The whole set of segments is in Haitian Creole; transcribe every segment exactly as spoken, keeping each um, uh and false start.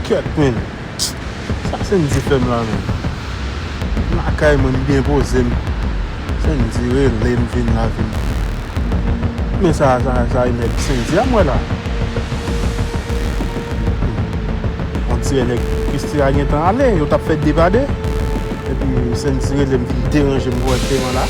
Kèt, men. Sa Sendy fè m la, men. M lakay mwen, m byen poze m. Sendy rele m vin la, vin. Men sa, sa, sa e nèg Sendy a m wè la. On dirè nèg Christie a gentan ale, yo t ap fè de pa de. Epi Sendy rele m vin deranje m kòrèkteman la.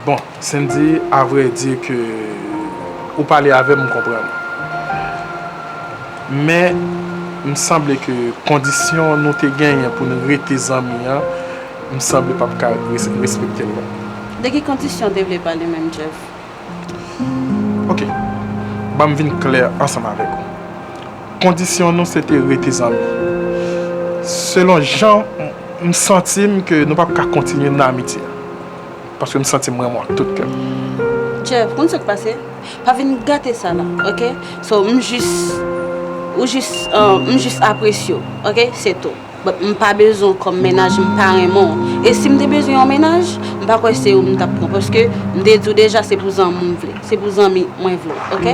Bon, Sendy, a vrè di ke ou pale avè m, m konprann. Men, m sanble ke kondisyon nou te genyen pou n rete zanmi an, m sanble p ap ka res-, respekte l non. De ki kondisyon w te vle pale menm, Jeff? Ok. Ban m vin klè ansanm avèk ou. Kondisyon nou se te rete zanmi. Selon jan m, m santi m ke nou p ap ka kontinye nan amitye a. Paske m santi m renmen w ak tout kè m. Jeff, konn sa k pase? Pa vin gate sa la, ok? So, m jis, ou jis, uh, m jis apresye w, ok? Se tou. But m pa bezwen w kòm mennaj, m pa renmen w. E si m te bezwen yon mennaj, m pa kwè se ou m t ap pran. Paske m te di w deja, se pou zanmi m vle. Se pou zanmi mwen vle, ok?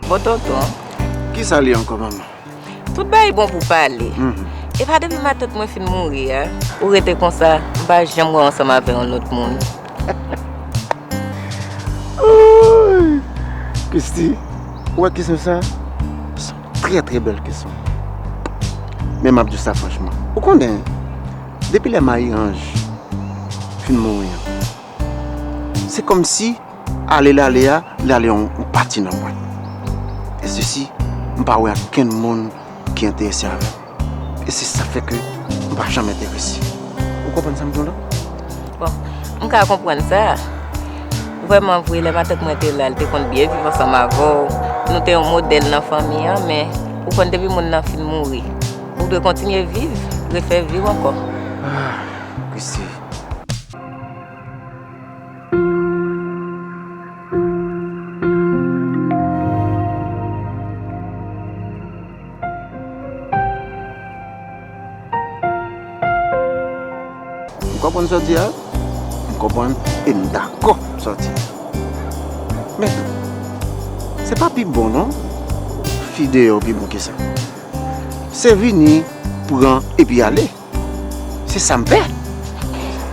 Bon, tonton. Kisa l ye ankò, manman? Tout bagay bon pou pale. Mhm. E pa depi matant mwen fin mouri a, ou rete konsa, m pa janm wè w ansanm avè yon lòt moun. Ooh! Christie, ou wè kisa sa? S on trè, trè bèl kesyon. Men m ap di w sa franchman. Ou konnen, depi lè Marie Ange fin mouri an, se kòmsi ale l ale a, li ale yon, yon pati nan mwen. E sesi, m pa wè okenn moun ki enterese avè m. E se sa fè ke m pa janm enterese. Ou konprann sa m di w la? Bon, m ka konprann sa. Vrèman vre, lè matant mwen te la, l te konn byen viv ansanm avè w. Nou te yon modèl nan fanmi an, men ou konn depi moun nan fin mouri, ou dwe kontinye viv, refè vi w ankò. Ah, Christy. M konprann sa w di a. M konprann e m dakò sa w di a. Men, se pa pi bon non. Fi deyò pi bon ke sa. Se vini, pran, epi ale. Se sa m pè.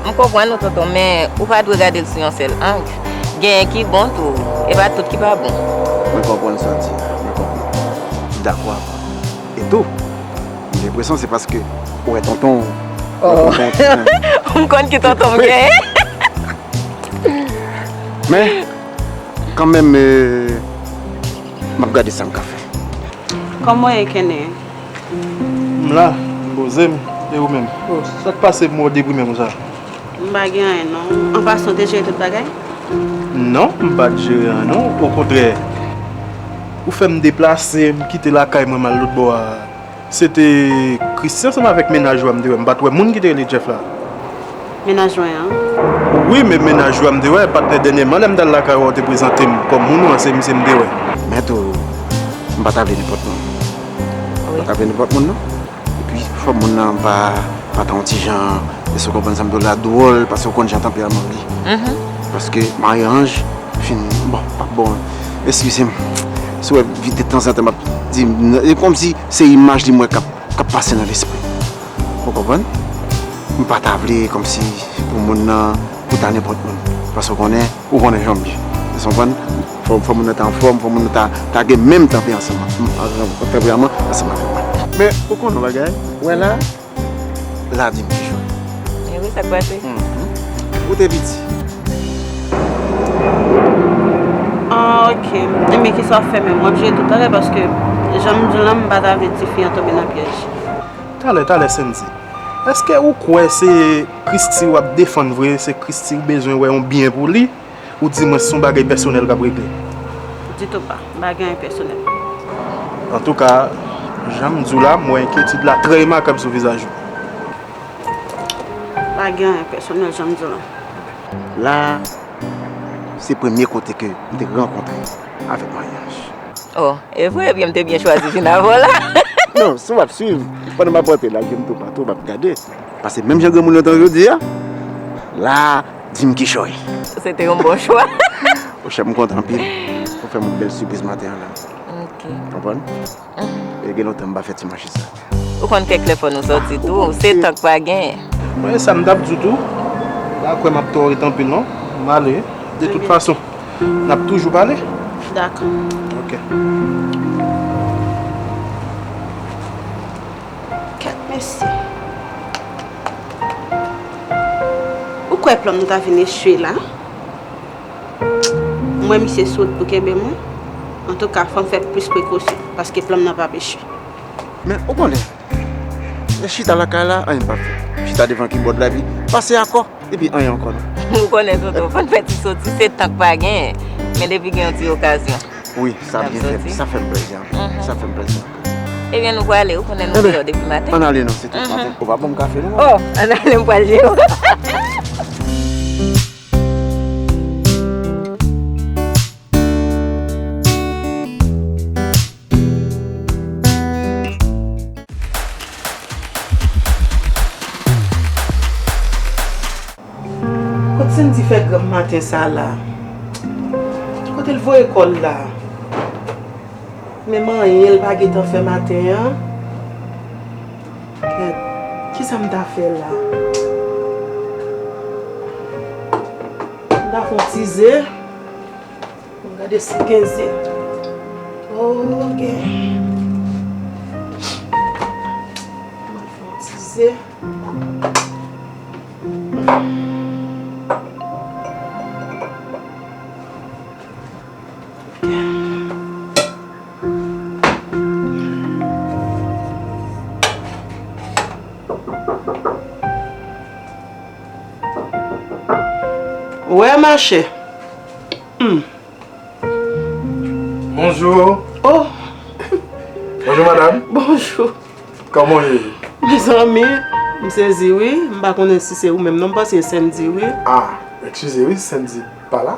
M konprann ou, tonton, men ou pa dwe gade l sou yon sèl ang. Genyen ki bon tou, e pa tout ki pa bon. Mwen konprann sa w di a, mwen konprann. M dakò avè w. E tou, m gen enpresyon se paske ou wè tonton w, oh, tonton w, m konn ki tonton m genyen. Men, kanmenm, euh, m ap gade sa m ka fè. Kòman w ye, Kenny? M la, m poze m, e ou menm? Oh, sa k pase pou w deprime konsa? M pa gen anyen non. An pasan, w te jere tout bagay? Non, m pa t jere anyen non. Okontrè, ou fè m deplase, m kite lakay mwen, m al lòt bò a. Se te Christy ansanm avèk mennaj ou a m te wè. M pa t wè moun ki te rele Jeff la. Mennaj mwen an? Wi, men mennaj ou a m te wè. Patnè, dènyèman, lè m t al lakay ou a, ou te prezante m kòm moun ou an, se misye m te wè. Men tou, m pa ta vle nenpòt moun. Wi. M pa ta vle nenpòt moun, non. Epi, fò moun nan pa, pa ta yon ti jan, èske w konprann sa m di w la, dwòl, paske w konn jan tanperaman li. Mhm. Paske Marie Ange fin, bon, pa bon. Eskize m. Si w wè, detanzantan, m ap di, e kòmsi se imaj li m wè k ap, k ap pase nan lespri m. Ou konprann? M pa ta vle kòmsi pou moun nan, pou ta nenpòt moun. Paske w konnen, ou konnen jan m ye. Ou konprann? Fò, fò moun nan ta anfòm, fò moun nan ta, ta gen menm tanpe ansanm, tanperaman ansanm avèk mwen. Men, ou konnen yon bagay? Wè la, la di m kijan. E wi, sa k pase? Mhm. Ou te piti. Ah, ok. Ebyen, kisa w ap fè menm? W ap jere tout talè paske, jan m di w la, m pa ta vle tifi an tonbe nan pyèj. Talè, talè, Sendy. Èske ou kwè se Christy w ap defann vre, se Christy ou bezwen wè yon byen pou li? Ou di mwen se yon bagay pèsonèl k ap regle? Ditou pa, m pa gen anyen pèsonèl. Antouka, jan m di w la, m wè enkyetid la trè remakab sou vizaj ou. Pa gen anyen pèsonèl, jan m di w la. La, se premye kote ke m te rankontre avèk Marie Ange. Oh, e vre, ebyen m te byen chwazi vin avè w la. Non, si w ap swiv, pandan m ap rantre la, gen m toupatou, m ap gade. Paske menm jan granmoun yo te jodi a, la, di m kichòy. Se te yon bon chwa. Monchè, m kontan anpil. Ou fè m yon bèl sipriz maten an la. Ok. Konprann? Mhm. E gen lontan m pa fè ti mache sa. Ou konn kèk lè fò nou sòti tou, se tan k pa genyen. Mwen, sa m t ap di w tou, m pa kwè m ap twò ret anpil non. M ale, de tout fason, n ap toujou pale. Dakò. Ok. Kèt mesye. Ou kwè plan m nan ta vin echwe la? M wè misye sou wout pou kenbe mwen. Antouka, fò m fè plis prekosyon, paske plan m nan p ap echwe. Men, ou konnen, e chita lakay la, anyen p ap fèt. Chita devan kibòd la, epi pase akò, epi anyen ankò non. Ou konnen, tonton, fò n fè ti soti, se tan k pa genyen. Men depi gen yon ti okazyon. Wi, sa byen fèt, sa fè m plèzi anpil. Mhm. Sa fè m plèzi anpil. Ebyen, nou prale, ou konnen nou deyò depi maten. Ann ale non, se tout maten. Ou pa ban m kafe non? Oh, ann ale, m pral jere w. Kot Sendy fè granm maten sa la? Kote l voye kò l la? Menm anyen l pa gentan fè maten an. Kèt, kisa m ta fè la? M ta fè yon ti ze. Gade si gen ze. Oh, gen. Wè mache. Hmm. Bonjou. Oh. Bonjou, madanm. Bonjou. Kòman w ye? Mezanmi, m sezi wi. M pa konnen si se ou menm non, m panse se Sendy wi. Ah, eskize wi, Sendy pa la?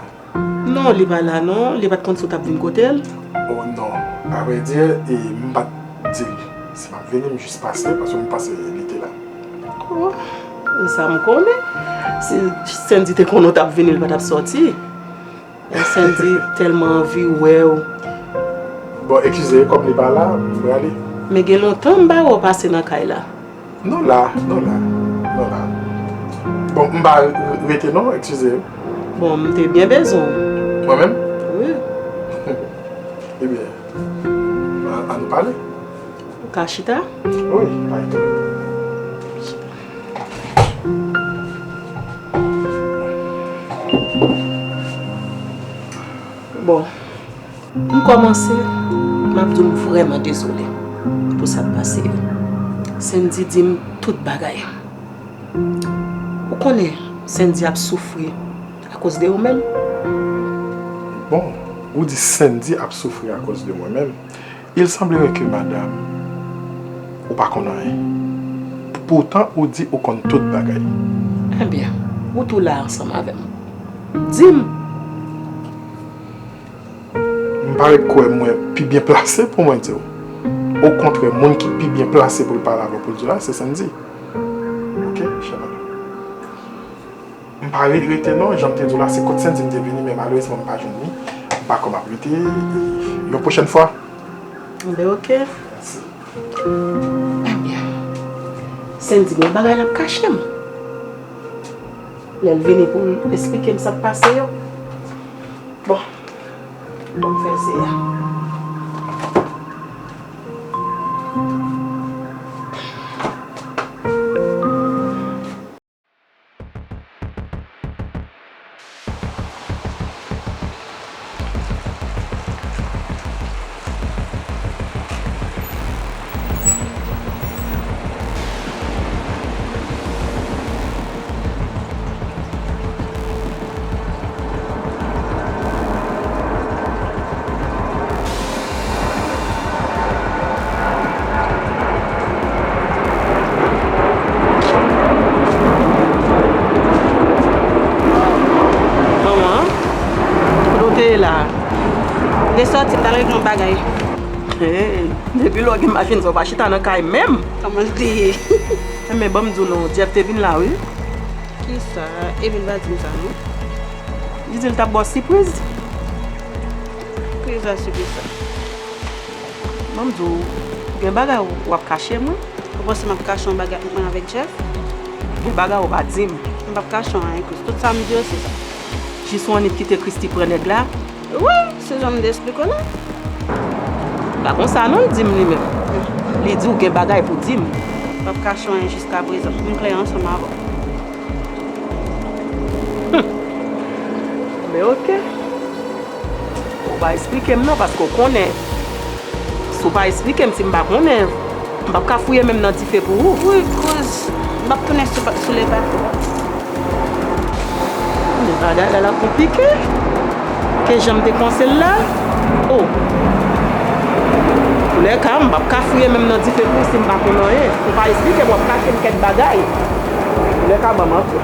Non, li pa la non. Li pa t konn si w t ap vin kote l. Oh non. Avrèdi, e, m pa t di l si m ap vini, m jis pase, paske m panse li te la. Oh, e sa m konnen. Si Sendy te konnen w t ap vini, l pa t ap sòti. Sendy tèlman anvi wè w. Bon, eskize, kòm li pa la, m prale. Men gen lontan m pa wè w pase nan kay la. Nou la, nou la, nou la. Bon, m pa rete non, eskize. Bon, m te byen bezwen w. Mwen menm? Wi. Ebyen, an, ann pale. Ou ka chita? Wi, pa gen pwoblèm. Bon, m kòmanse, m ap di w m vrèman dezole pou sa k pase yo. Sendy di m tout bagay. Ou konnen Sendy ap soufri akoz de ou menm? Bon, ou di Sendy ap soufri akoz de mwen menm. Il semblerait que, madame, ou pa konn anyen. Poutan, ou di ou konn tout bagay. Ebyen, ou tou la ansanm avè m. Di m. M pa ret kwè mwen pi byen plase pou mwen di w. Okontrè, moun ki pi byen plase pou l pale avè w pou l di w la, se Sendy. Ok, chè madam. M pa re-, rete non, jan m te di w la, se kot Sendy m te vini, men malerezman m pa jwenn li. M pa kwè m ap rete yon pwochèn fwa. Enben, ok. Mèsi. Ebyen, Sendy gen bagay l ap kache m. Lè l vini pou l esplike m sa k pase yo. Bon, bon, m fè l se a. Manman, kote w te ye la a? M te sòti, m t al regle yon bagay. Hey, depi lè w gen machin sa, w pa chita nan kay menm. Kòman l te ye? Enben, ban m di w non, Jeff te vin la, wi. Kisa? Epi l pa di m sa, non. Li di l t ap ba w sipriz. Ki jan sipriz sa? Ban m di w, gen bagay w ap kache m, wi. Ou panse m ap kache yon bagay ant mwen avèk Jeff? Gen bagay ou pa di m. M p ap kache w anyen, Chris. Tout sa m di w, se sa. Jis ou annik kite Christy pran nèg la? Wi, se jan m te esplike w la. Pa konsa non, l di m li menm. Li di w gen bagay pou di m. M p ap kache w anyen jiskaprezan. M klè ansanm avè w. Hum. Men ok. Ou pa esplike m non, paske w konnen. Si w pa esplike m, si m pa konnen, m p ap ka fouye menm nan dife pou ou. Wi, kouz, m p ap tounen sou, sou le bato a. Men bagay la, l ap konplike ke jan m te panse l la. Oh! Toulèka, m p ap ka fouye menm nan dife pou ou si m pa konn anyen. Ou pa esplike m, w ap kache m kèk bagay. Toulèka, ban m antre.